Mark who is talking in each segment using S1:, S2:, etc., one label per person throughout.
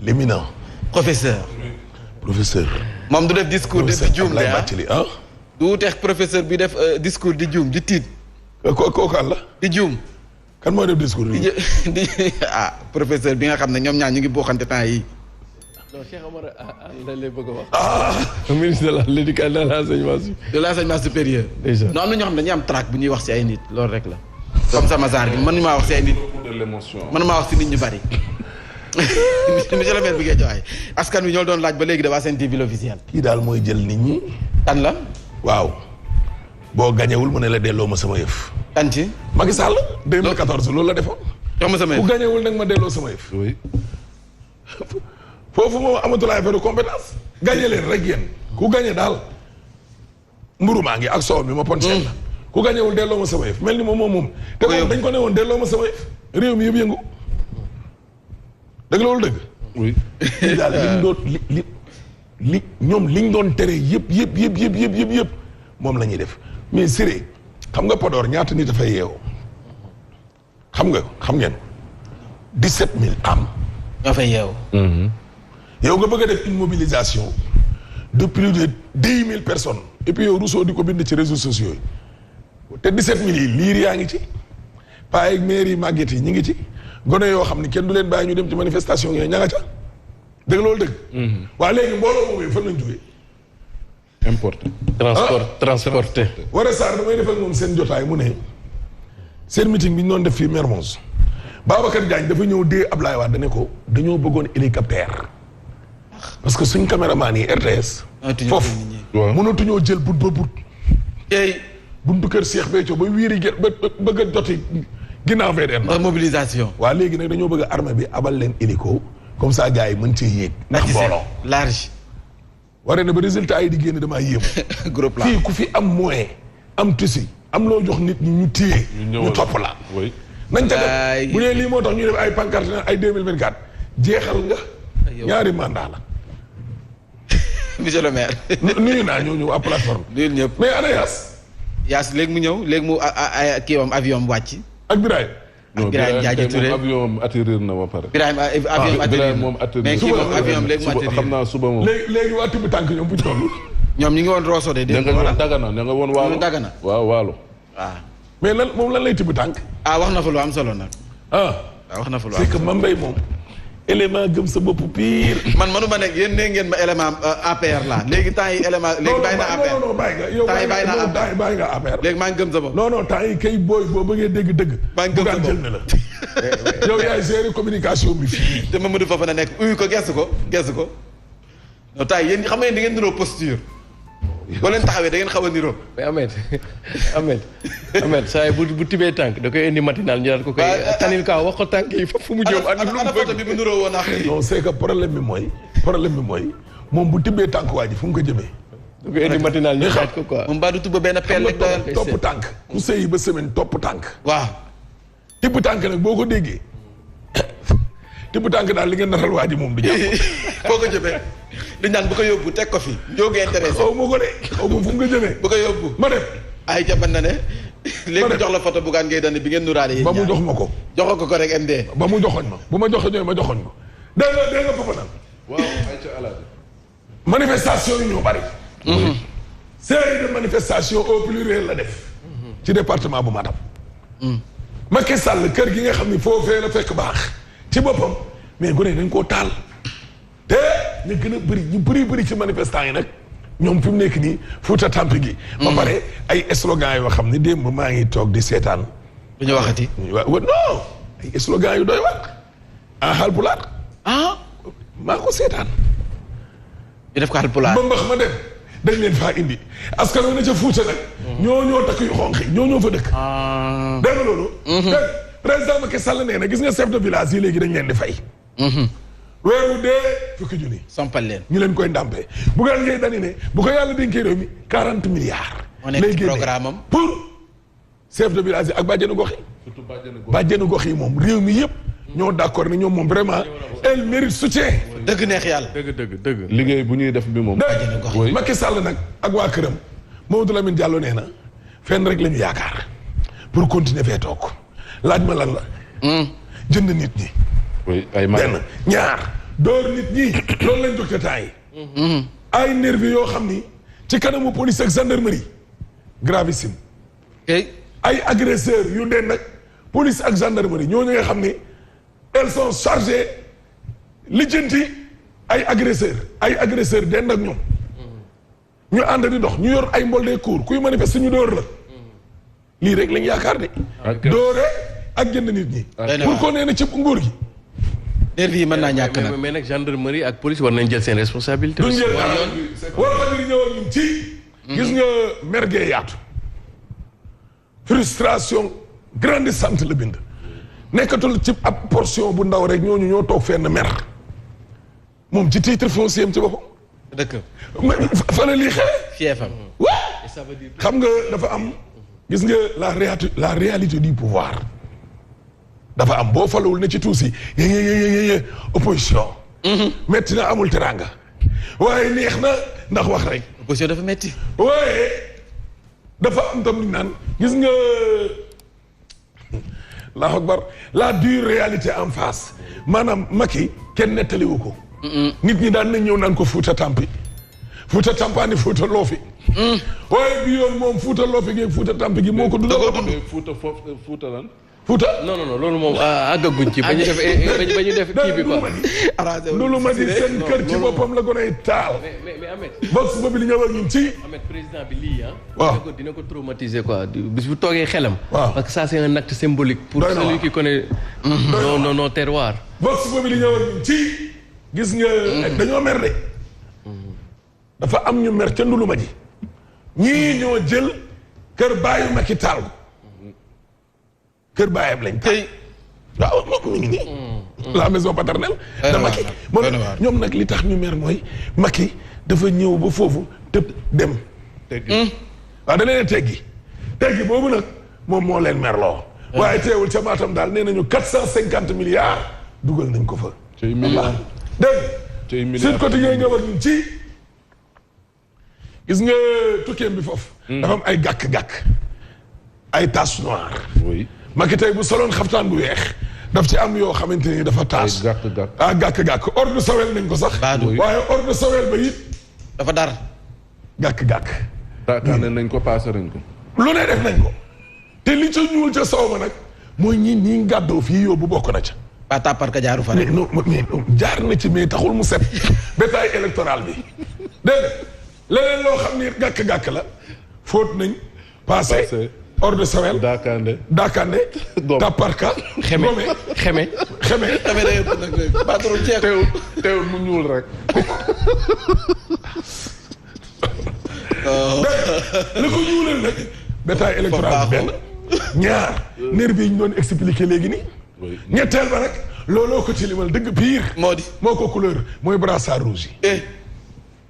S1: l'éminent
S2: professeur. moom du def discours di juum de
S1: ah.
S2: du tex professeur bi def discours di juum di tiit.
S1: kooku la.
S2: di juum.
S1: kan moo def discours
S2: di professeur bi nga xam ne ñoom ñaar ñu ngi bokkante temps yi
S3: non Cheikh Omar lan lay bëgg a wax. ministre de l'éducation de
S2: l'enseignement supérieur.
S3: déjà
S2: non am na ñoo xam ne dañuy am trac bu ñuy wax ci ay nit loolu rek la. comme sama genre bi mënumaa wax ci ay nit. mënumaa wax ci nit ñu bari. monsieur le maire bi ngay joxe askan wi ñoo doon laaj ba léegi de waa Sen TV l'officiel.
S1: kii daal mooy jël nit ñi.
S2: tan la.
S1: waaw. boo gañewul mu ne la delloo ma sama yëf.
S2: tan ci.
S1: Macky Sall 2014 loolu la defoon.
S2: jox ma sama yëf
S1: ku gañewul nag ma delloo sama yëf.
S3: oui.
S1: foofu moom amatul affaire de compétence. gañe leen rek yéen. ku gañe daal. mburu maa ngi ak soow mi ma ponceel la. ku gañewul delloo ma sama yëf mel ni moom. te moom dañ ko ne woon delloo ma sama yëf. réew mi yëpp yëngu. dëgg loolu dëgg.
S3: oui.
S1: lii daal liñ doon li ñoom liñ doon tere yëpp moom la ñuy def mais Siré xam nga Podor ñaata nit dafay yeewu. xam ngeen 17000 âmes.
S2: ñoo fay yeewu.
S1: yow nga bëgg a def une mobilisation de plus de 10 000 personnes et puis yow Rousseau di ko bind ci réseaux sociaux yi te 17000 yi liir yaa ngi ci paa ak maire yi màgget yi ñi ngi ci gone yoo xam ne kenn du leen bàyyi ñu dem ci manifestation yooyu ña nga ca dëgg loolu dëgg. waa léegi mbooloo moom fan lañ jógee.
S3: importé. transporté.
S1: Waré Sarr damay def ak moom seen jotaay mu ne seen meeting bi ñu doon def fii Mermoz Babacar Diagne dafa ñëw dee Ablaye Wade ne ko dañoo bëggoon hélicoptère parce que suñ caméraman yi RTS. foofu mënatuñoo jël but ba but. buntu kër Cheikh Béthio ba wiiri ba bëgg a joti ginnaaw VDN.
S2: mobilisation.
S1: waa léegi nag dañoo bëgg a armée bi abal leen hélico comme ça gars yi mën cee yéeg. ndax mbooloo
S2: large.
S1: waree na ba résultat yi di génn damaa yéemu.
S2: gros plan
S1: fii ku fi am moyen am tissu am loo jox nit ñi ñu téye. ñu topp la. nañ ca def bu dee lii moo tax ñu def ay pancarte ay 2024 jeexal nga. ñaari mandat la.
S2: monsieur le maire.
S1: nuyu naa ñoo ñëw à plateforme.
S2: nuyu ñëpp
S1: mais ana Yass.
S2: Yass léegi mu ñëw léegi mu kii am avion am wàcc.
S1: ak Birahim.
S3: non Birahim avion am atterrir na ba pare.
S2: Birahim avion atterrir
S3: moom atterrir
S2: mais kii moom avion am léegi mu atterrir.
S3: xam naa suba moom.
S1: léegi waa tibb tànk ñoom bu ñu toll.
S2: ñoom ñu ngi woon Rosso de.
S3: dégg nga Dagana nga woon Waalo.
S2: Dagana
S3: waaw Waalo.
S2: waaw.
S1: mais lan lay tibb tànk.
S2: wax na fa lu am solo nag. wax na fa lu am solo
S1: c'est que Mame Mbaye moom. élément gëm sa bopp pire.
S2: man manuma nekk yéen nee ngeen ma élément APR la léegi temps yi élément léegi bàyyi na APR
S1: non bàyyi nga yow bàyyi nga APR
S2: léegi maa ngi gëm sa bopp
S1: non temps yi kay booy boo bëggee dégg dëgg
S2: maa ngi gëm sa bopp
S1: jël na la yow yaay gérer communication bi fii
S2: te Mamadou Fofana nekk uyu ko gestu ko non temps yi yéen xam nga di ngeen niroo posture boo leen taxawee da ngeen xaw a niroo
S3: mais Ahmed saa yi bu tibee tànk da koy indi matinal ñu daal ko koy tanil kaa wax ko tànk yi fu mu jëm ak lu mu
S2: photo bi mu niroo woon ak
S1: non c'est que problème bi mooy moom bu tibbee tànk waa ji fu mu ko jëmee
S3: da koy indi matinal ñu xaaj ko quoi
S2: moom baa du tuba benn pelle rek doyal
S1: topp tànk ku sëyi ba semaine topp tànk
S2: waaw
S1: tibb tànk nag boo ko déggee tibb tànk daal li ngeen naral waa ji moom du jàpp
S2: foo ko jëmee di ñaan bu ko yóbbu teg ko fi jóge intéressé
S1: xaw ma ko de xaw ma fu mu ko jëmee
S2: bu ko yóbbu
S1: ma def
S2: ay jaban na ne léegi jox la photo Bougane Gueye Dany bi ngeen nuraale yi
S1: ba mu jox ma ko
S2: joxo ko rek MD
S1: ba mu joxoñ ma bu ma joxoñoo ma joxoñ ma dégg nga foofu nag
S3: waaw ay ca alaaj
S1: manifestation yi ñoo bari série de manifestation au pluriel la def ci département bu Matam Macky Sall kër gi nga xam ni foofee la fekk baax ci boppam mais gone dañ koo taal te ñu gën a bëri ci manifestant yi nag ñoom fi mu nekk nii Fuuta Tampi gi ba pare ay slogan yoo xam ne démb maa ngi toog di seetaan
S2: du ñu waxati
S1: non ay slogan yu doy wax Haalpulaar maa ko seetaan
S2: ñu def ko Haalpulaar
S1: ba mbax ma dem dañ leen faa indi askan wi na ca Fuuta nag ñoo takk yu xonq yi ñoo fa dëkk dégg nga loolu président Macky Sall nee na gis nga chef de village yi léegi dañ leen di fay weeru dee fukki junni
S2: sampal leen
S1: ñu leen koy ndàmpee Bougane Gueye Dany ne bu ko yàlla dénkee réew mi 40 milliards
S2: lay génne programme am
S1: pour chef de village yi ak bàjjenu gox yi bàjjenu gox yi moom réew mi yëpp ñoo d'accord ne ñoom moom vraiment elle mérite soutien
S2: dëgg neex yàlla
S3: dëgg liggéey bu ñuy def bi moom
S1: Macky Sall nag ak waa këram Mamadou Lamine Diallo nee na fenn rek la ñu yaakaar pour continuer fee toog laaj ma lan la jënd nit ñi benn ñaar door nit ñi loolu lañ jóg te temps yi. ay nervi yoo xam ni ci kanamu police ak gendarmerie gravissime. ay agresseurs yu den nag police ak gendarmerie ñooñu nga xam ni elles sont chargées lijjanti ay agresseurs den ak ñoom. ñu ànd di dox ñu yor ay mbol des cours kuy manifester ñu dóor la. lii rek lañ yaakaar de. doore ak jënd nit ñi. pour ko nee na ci nguur gi.
S2: nervi yi mën naa ñàkk nag
S3: mais nag gendarmerie ak police war nañ jël seen responsabilité.
S1: duñ jël war nañu ñëw ak ñun ci. gis nga mer gee yaatu. frustration grandissante la bind. nekkatul ci ab portion bu ndaw rek ñooñu ñoo toog fenn mer. moom ci titre foncier am ci boppam.
S2: dëkk.
S1: fa la lii xew.
S2: fiefam.
S1: xam nga dafa am. gis nga la réalité du pouvoir. dafa am boo falawul ne ci tuusi yé opposition. metti na amul teranga. waaye neex na ndax wax rek.
S2: opposition dafa metti.
S1: waaye dafa am tam lu naan gis nga Allahu akbar la dure réalité en face maanaam Macky kenn nettaliwu ko. nit ñi daan nañ ñëw naan ko Fuuta Tampi Fuuta Tampaani Fuuta Loofi. waaye bi yoon moom Fuuta Loofi gi Fuuta Tampi gi moo ko dund.
S4: Fuuta lan.
S1: Fuuta.
S3: non loolu moom àggaguñ ci ba ñu def kii bi quoi.
S1: loolu ma di seen kër ci boppam la gën a taal.
S3: mais Ahmed.
S1: box boobu li ñëw ak ñun ci.
S3: Ahmed président bi lii
S1: waaw
S3: dina ko traumatiser quoi bis bu toogee xelam.
S1: waaw
S3: parce que ça c'est un acte symbolique. pour celui qui connaît. nos terroirs.
S1: box boobu li ñëw ak ñun ci. gis nga dañoo mer de. dafa am ñu mer ca ndulu ma ji. ñii ñoo jël kër baayu Macky taal ko. kër baayam lañ taal. waaw moom mi ngi nii. la maison paternelle. de Macky moom ñoom nag li tax ñu mer mooy Macky dafa ñëw ba foofu tëb dem. waaw da leen teggi boobu nag moom moo leen merloo. waaye teewul ca Matam daal nee nañu 450 milliards dugal nañ ko fa.
S4: cay milliards
S1: dégg Sud Quotidien nga war ñun ci. gis nga tukkeem bi foofu. dafa am ay gàkk-gàkk. ay taches noires.
S4: oui.
S1: Macky tey bu soloon xaftaan bu weex daf ci am yoo xamante ni dafa taas.
S4: ay gàkk-gàkk.
S1: ah gàkk-gàkk ordre sowel nañ ko sax. waaye ordre sowel ba it.
S2: dafa dar.
S1: gàkk-gàkk.
S4: daakaane nañ ko paase nañ ko.
S1: lu ne def nañ ko. te li ca ñuul ca sow ma nag mooy ñi gàddoo fii yóbbu bokk na ca.
S2: ba tàppar ka jaaru fa rek.
S1: mais jaar na ci mais taxul mu set. bétail électoral bi. dégg nga leneen loo xam ni gàkk-gàkk la. fóot nañ. passé. ordre sowel.
S4: daakaande.
S1: tàpparka.
S3: xeme.
S2: xeme day ëpp nag léegi. patron ceeb
S4: teewul mu ñuul rek.
S1: li ko ñuulal nag. bétail électoral bi benn. ñaar nervi yi ñu doon expliqué léegi nii. ñetteel ba nag looloo ko ci limal dëgg pire. moo ko couleur mooy brassard rouge yi.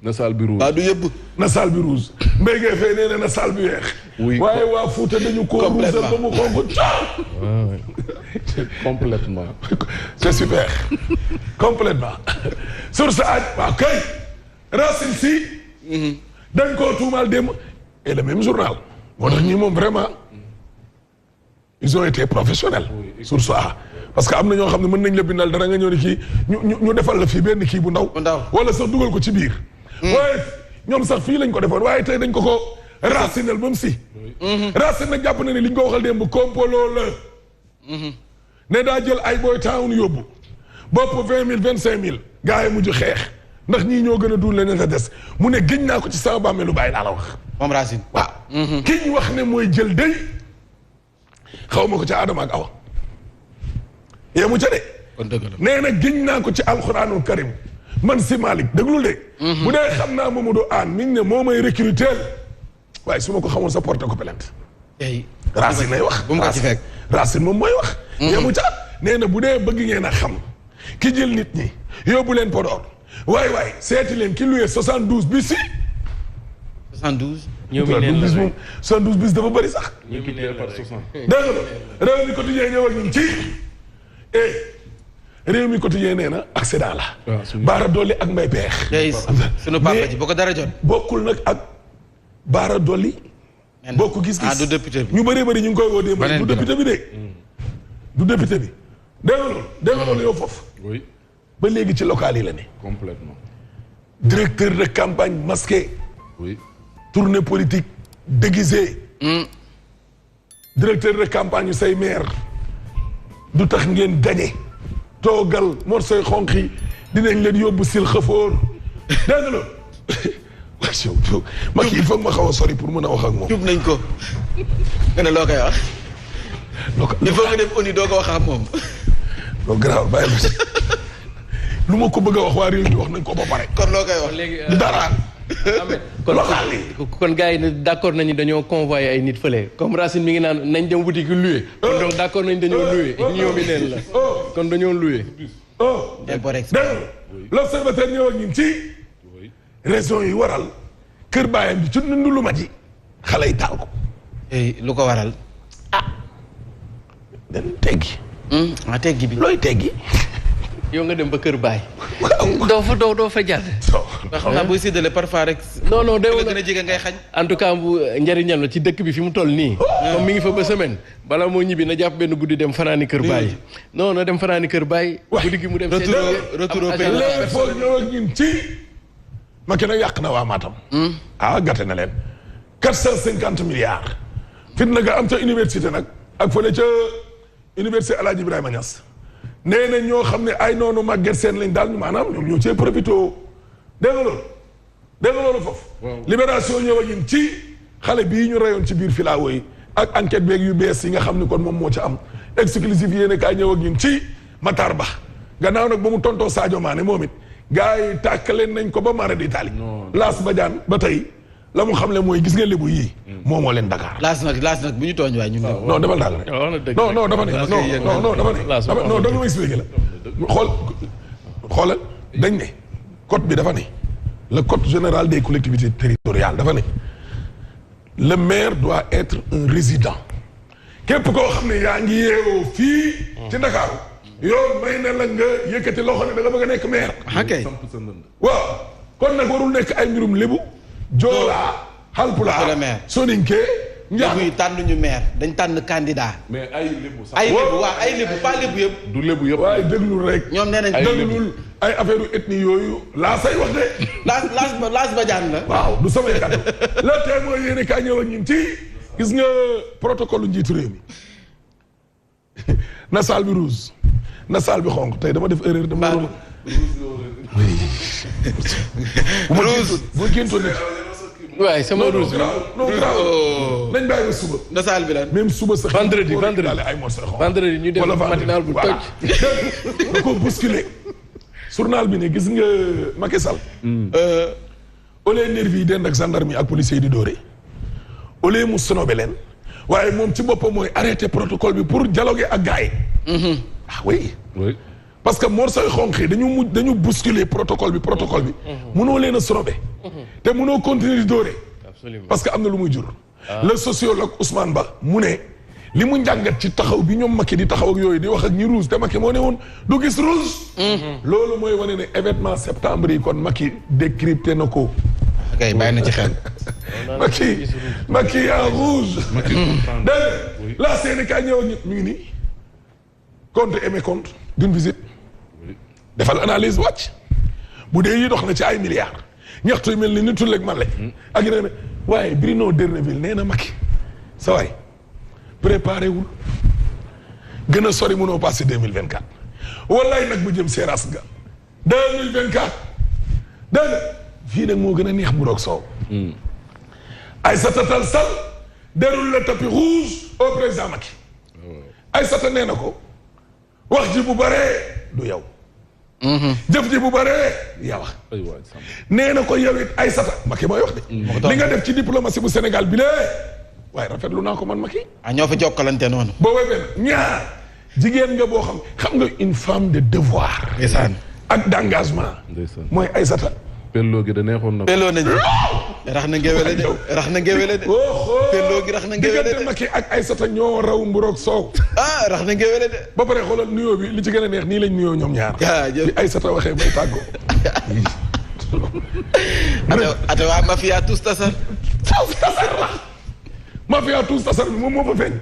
S4: na saal bi rouge.
S2: waa du yëbb.
S1: na saal bi rouge. mbéy gee fee nee na saal bi weex.
S4: oui
S1: waaye waa Fuuta dañu ko rouge ba mu xonk caaw.
S4: complètement.
S1: c'est super. complètement. sur sa aaj waaw kay. Racine si. dañ koo tuumaal démb. et le même journal. moo tax ñii moom vraiment. ils ont été professionnels. sur ça parce que am na ñoo xam ne mën nañ la bindal dara nga ñëw ni kii ñu defal la fii benn kii bu ndaw. wala sax dugal ko ci biir. waaye ñoom sax fii lañ ko defoon waaye tey dañ ko racinel ba mu si. racine nag jàpp na ne li ñu ko waxal démb kompoloo la. ne daa jël ay boy town yóbbu. bopp 20 000 25 000. gars yi mujj xeex ndax ñii ñoo gën a duul leneen a des mu ne giñ naa ko ci sama bàmmeelu bàyyi laa la wax.
S2: moom racine.
S1: waaw. ki ñu wax ne mooy jël day. xaw ma ko ca Adama ak Awa. yemu ca de.
S2: kon dëgg la
S1: nee na giñ naa ko ci alxuraanul karim man si Malick déglul de. bu dee xam naa Mamadou Anne mi ngi ne moo may recruter waaye su ma ko xamoon sa porté ko plainte. Racine nay wax.
S2: bu mu ko ci fekk
S1: Racine moom mooy wax. yemu ca nee na bu dee bëgg ngeen a xam ki jël nit ñi yóbbu leen Podor waay seeti leen ki luyee 72 bis si.
S2: 72.
S3: ñoom ñu neen la
S1: bis moom 72 bis dafa bëri sax.
S4: ñu ngi par 60.
S1: dégg nga réew mi quotidien ñëw ak ñun ci réew mi quotidien nee na accident la. baara dolli ak mbay peex.
S2: sunu papa ji boo ko dara jot.
S1: bokkul nag ak baara dolli. bokk gis-gis
S2: du député bi
S1: ñu bëree bëri ñu ngi koy woo démb. du député bi de. du député bi. dégg nga loolu yow foofu.
S4: oui.
S1: ba léegi ci local yi la ne.
S4: complètement.
S1: directeur de campagne masqué.
S4: oui.
S1: tournée politique déguisée. directeur de campagne yu say maire du tax ngeen gañe toogal morsoy xonq yi dinañ leen yóbbu sil xafoor dégg nga loolu waaw Macky il faut que ma xaw a sori pour mën a wax ak moom.
S2: jub nañ ko nga ne loo koy wax. il faut nga dem ONU doo ko wax ak moom.
S1: loolu garaaw bàyyi ma si lu ma ko bëgg a wax waa réew mi wax nañ ko ba pare.
S2: kon loo koy wax
S3: léegi
S1: dara.
S3: kon gars yi ne d'accord nañu dañoo convoyé ay nit fële comme Racine mi ngi naan nañ dem wuti ki loué. kon donc d'accord nañ dañoo loué ñoom mi neen la. kon dañoo loué.
S1: l'observateur ñëw ak ñun ci raison yi waral kër baayam bi ci nundu lu ma ji xale yi taal ko.
S2: lu ko waral.
S1: den teggi.
S2: teggi bi
S1: looy teggi.
S3: yow nga dem ba kër baay. doo fa jàdd.
S2: xam naa booy séddale parfois rek.
S3: non de
S2: la gën a jege ngay xañ.
S3: en tout cas bu njëriñam la ci dëkk bi fi mu toll nii. comme mi ngi fa ba semaine. bala moo ñibbi na jàpp benn guddi dem fanaani kër baay. non na dem fanaani kër baay. guddi gi mu dem
S2: retour au pays.
S1: léegi foo ñëw ak ñun ci. Macky nag yàq na waa Matam. gàtte na leen. 450 milliards. fit na nga am ca université nag. ak fële ca université El Hadj Ibrahima Niass. nee na ñoo xam ne ay noonu màgget seen lañ daal ñu maanaam ñoom ñoo cee profité dégg nga loolu foofu. libération ñëw ak ñun ci xale bii ñu rayoon ci biir filaawo yi ak enquête beeg yu bees yi nga xam ni kon moom moo ci am exclusif yéen kaay ñëw ak ñun ci Matar Ba gannaaw nag ba mu tontoo Sadio Mané moom it gars yi tàkkaleen nañ ko ba mara di Italie. Laas Badiane ba tey la mu xam le mooy gis nga lébu yii. moo leen Dakar.
S2: laas nag bu ñu tooñ waaye ñun.
S1: non demal daal rek. non dafa ne non da nga ma expliqué la. xoolal dañ ne code bi dafa ne le code général des collectivités territoriales dafa ne le maire doit être un résident. képp koo xam ne yaa ngi yeewoo fii. ci Ndakaaru. yow may na la nga yëkkati loxo ne da nga bëgg a nekk maire.
S2: ok
S1: waaw kon nag warul nekk ay mbirum lébu. Joola Halpulaar Soninke
S2: lébu yi tànn ñu maire dañ tànn candidat.
S4: mais ay lébu sax.
S2: ay lébu waaw ay lébu pas lébu yëpp.
S4: du lébu yëpp.
S1: waaye déglul rek.
S2: ñoom nee nañ
S1: déglul ay affaire ethnie yooyu laa say wax de.
S2: laas ba jaan la.
S1: waaw du samay kàddu. le thème mooy yéen kaay ñëw ak ñun ci gis nga protocole njiitu réew mi na saal bi rouge na saal bi xonq tey dama def erreur dama waroon. bu géntoon nit.
S3: waaye sama rouge bi
S1: nañ bàyyi ba suba.
S2: na saal bi lan
S1: même suba sax.
S3: vendredi ñu def matinal bu toj.
S1: da ko bousculé. journal bi ne gis nga Macky Sall. au lieu nervi yi dend ak gendarme yi ak policiers yi di dóore. au lieu mu snobé leen. waaye moom ci boppam mooy arrêté protocole bi pour dialoguer ak gars yi. Oui. parce que morsoy xonq yi dañu bousculer protocole bi. mënoo leen a snobé. te mënoo continuer di dóore. parce que am na lu muy jur. le sociologue Ousmane Ba mu ne li mu njàngat ci taxaw bi ñoom Macky di taxaw ak yooyu di wax ak ñi rouge te Macky moo ne woon du gis rouge. loolu mooy wane ne événement septembre yi kon Macky décrypté na ko.
S2: ok bàyyi na ci xel.
S1: Macky en rouge. dégg nga la Sénégal ñëw ak mi ngi nii. compte et mécompte d'une visite. defal analyse wàcc. bu dee yi dox na ci ay milliards. ñaxtu yu mel ni nitul ak Malek. ak yeneen ne waaye Bruno D'erneville nee na Macky sa waay préparé wul gën a sori mënoo passé 2024 wallaay nag bu jëm seeraas nga 2024 dégg nga fii nag moo gën a neex bu roog soow Aïssata Tall Sall déroule le tapis rouge au président Macky Aïssata nee na ko wax ji bu baree du yow jëf ji bu baree yaa wax nee na ko yow it Aïssata Macky mooy wax de li nga def ci diplomatie bu Sénégal bi lee waaye rafetlu naa ko man Macky
S2: ñoo fa jokkalante noonu
S1: boo way benn ñaar jigéen nga boo xam nga une femme de devoir ak d'engagement mooy Aïssata
S4: pelloo gi da neexoon na
S2: pelloo nañu rax na ngewele de pelloo gi rax na ngewele de
S1: diggante Macky ak Aïssata ñoo raw mburoog soow
S2: rax na ngewele de
S1: ba pare xoolal nuyoo bi li ci gën a neex nii lañ nuyoo ñoom ñaar bi Aïssata waxee bay tàggoo
S2: ate waa mafia tous tasar
S1: la mafia tous tasar bi moom moo fa feeñ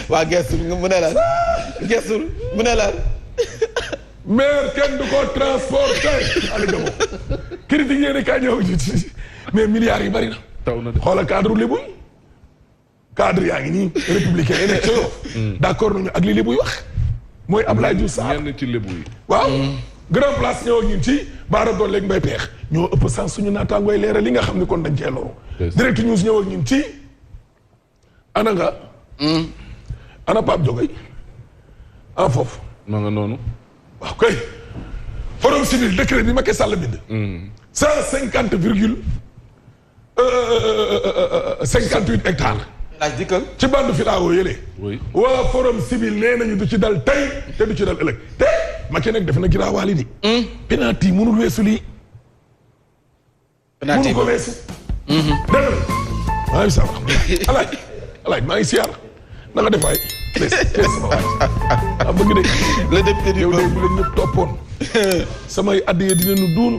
S2: waa gestul nga mu ne la gestul mu ne la
S1: maire kenn du ko transporté ala jamo critique yéene kaa ñëw mais milliards yi bari na
S4: taw na de
S1: xoola cadre lébu yi cadre yaa ngi nii républicain yi nekk d'accord nañu ak li lébu yi wax mooy Abdoulaye Diouf Sarr
S4: ñenn ci lébu yi
S1: waaw grand place ñëw ak ñun ci baara doon léegi mbay peex ñoo ëpp sens suñu naataangooy leeral li nga xam ne kon dañ cee loru direct news ñëw ak ñun ci ana nga ana Pape Diogoy en foofu
S4: ma nga noonu
S1: waaw kay forum civil décret bi Macky Sall bind 150,58 hectares
S2: laaj dikkal
S1: ci bandu filao yëlee waa forum civil nee nañu du ci dal tey te du ci dal ëllëg te Macky nag def na giraawaali di penalty mënul weesu lii mënu ko weesu dëgg maa ngi sax alaaj maa ngi siyaar na nga def waay sama waay a bëgg de
S2: le député du
S1: yow de bu leen ñëpp toppoon samay addiye dinañu duun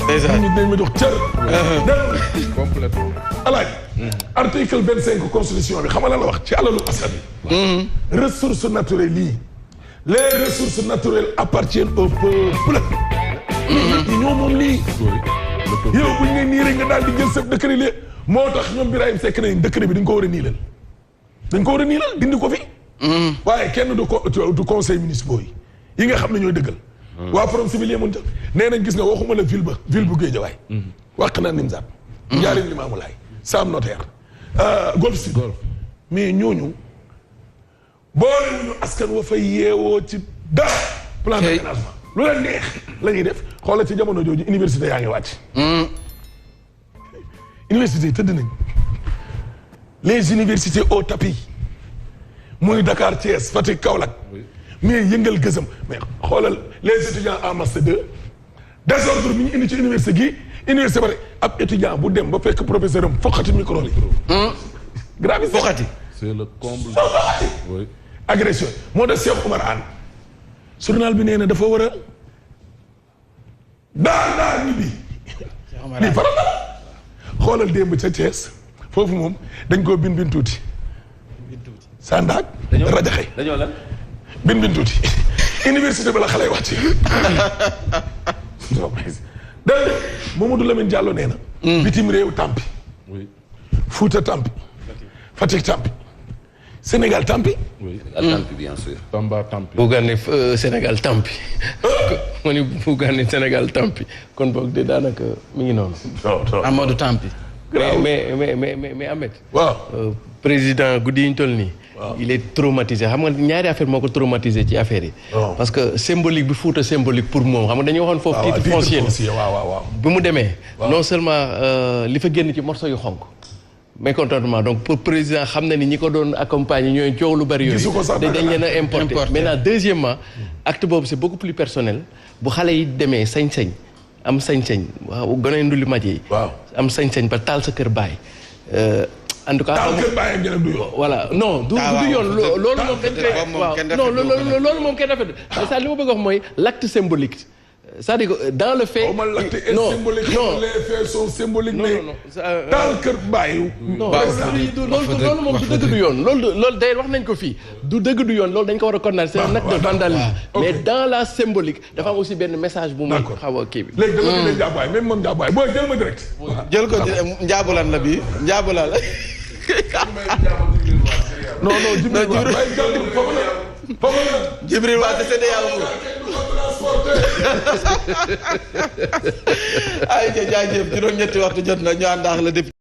S1: ñu dinañ ma jox cër dëgg
S4: complètement
S1: alaaj article 25 constitution bi xam nga lan la wax ci alalu askan bi ressources naturelles yi les ressources naturelles appartiennent au peuple yi ñoo moom lii yow buñ ne nii rek nga daal di jël sa décret li moo tax ñoom Birahim Seck nañ décret bi dañ ko war a niilal dañ ko war a niilal dindi ko fi waaye kenn du conseil municipal yi nga xam ne ñooy dëggal waa forum civil yemun jël nee nañ gis nga waxuma la ville bu Guédiawaye wax naa Nimzaat Njaaréem Limamoulaye Sam Notaire Golf Sud mais ñooñu boolewuñu askan wa fay yeewoo ci dara plan d'aménagement lu la neex la ñuy def xoolal ci jamono jooju université yaa ngi wàcc université yi tëdd nañ les universités au tapis muy Dakar Thiès Fatick Kaolack mais yëngal gësam mais xoolal les étudiants en master 2 désordre bi ñu indi ci université gi université ba ab étudiant bu dem ba fekk professeur am foqati micro li grave foqati
S4: c'est le comble oui
S1: agression moo def Cheikh Oumar Anne journal bi nee na dafa war a daar ñi bi lii faral la xoolal démb ca Thiès foofu moom dañ koo bin tuuti sandaak rajaxe
S2: dañoo lan
S1: bin tuuti université ba la xale wax ci dégg Mamadou Lamine Diallo nee na bitim réew tampi Fouta tampi Fatick tampi Sénégal tampi
S4: tampi bien sûr Tamba tampi
S3: Bougane Sénégal tampi ma ni Bougane Sénégal tampi kon boog de daanaka mi ngi noonu
S2: Amadou tampi
S3: mais Ahmed
S1: waaw
S3: président guddi yi ñu toll nii il est traumatisé xam nga ñaari affaire moo ko traumatisé ci affaire yi parce que symbolique bi Fouta symbolique pour moom xam nga dañuy waxoon foofu titre foncier
S1: waaw
S3: bi mu demee non seulement li fa génn ci morceau yu xonk mécontentement donc pour président xam na ni ñi ko doon accompagner ñooy coow lu bari yooyu dañ leen a importé maintenant deuxièmement acte boobu c'est beaucoup plus personnel bu xale yi demee sañ-sañ am sañ-sañ waaw gone nduli maj yi am sañ-sañ ba taal sa kër baay en tout cas voilà non du yoon loolu moom dañ koy waaw non loolu moom kenn rafet ça li ma bëgg wax mooy l'acte symbolique c'est-à-dire que dans le fait non
S1: les faits sont symboliques mais taal kër bàyyi
S3: non loolu moom du dëgg du yoon loolu day wax nañ ko fii du dëgg du yoon loolu dañ ko war a condamner c'est un acte de vandalisme mais dans la symbolique dafa am aussi benn message bu muy xaw a kii bi
S1: léegi dama ne njaabaay même man njaabaay booy jël ma direct
S2: jël ko njaabulan la bi njaabulan la
S1: non
S2: Jibril waa te sede yaa ay ca jaajëf juróom-ñetti waxtu jot na ñu àndaax la député